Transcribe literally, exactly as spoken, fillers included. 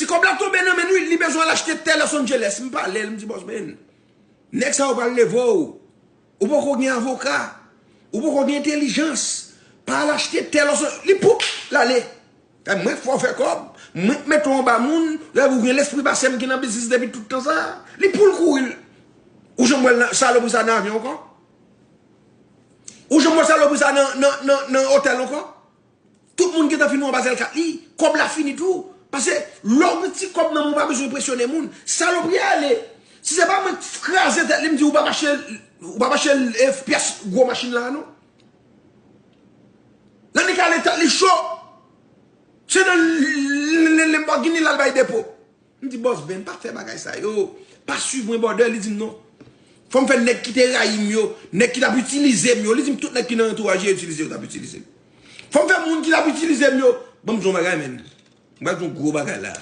Kòb la tonbe nan men l wi, li bezwen al achte tè Los Angeles. M pale l, m di, Boss Ben, nèg sa yo pral leve w. Ou poko gen avoka. Ou poko gen entèlijans. Pa al achte tè Los Angeles. Li pou l ale. E mwen k fè w fè kòb. Mwen k mete w anba moun. Lè ou gen lespri pase m ki nan biznis depi tout tan sa. Li pou l kouri. Ou janm wè l nan salopri sa nan avyon ankò? Ou janm wè salopri sa nan, nan, nan, nan otèl ankò? Tout moun gentan fin wè anba zèl kat li. Kòb la fini tou. Paske lè w gen ti kòb nan men w, ou pa bezwen enpresyone moun. Salopri a ale. Si se pa mwen k kraze tèt li, m di ou pa mache, ou pa mache e, pyès gwo machin la non. Lannik ale tèt li cho. Se nan Lamborghini l al bay depo. M di, Boss Ben, pa fè bagay sa yo. Pa swiv mwen, brother. Li di m non. Fò m fè nèg ki te rayi m yo, nèg ki t ap itilize m yo. Li di m tout nèg ki nan antouraj li itilize yo t ap itilize m. Fò m fè moun ki t ap itilize m yo. Ban m di yon bagay, menn. M pral di yon gwo bagay la.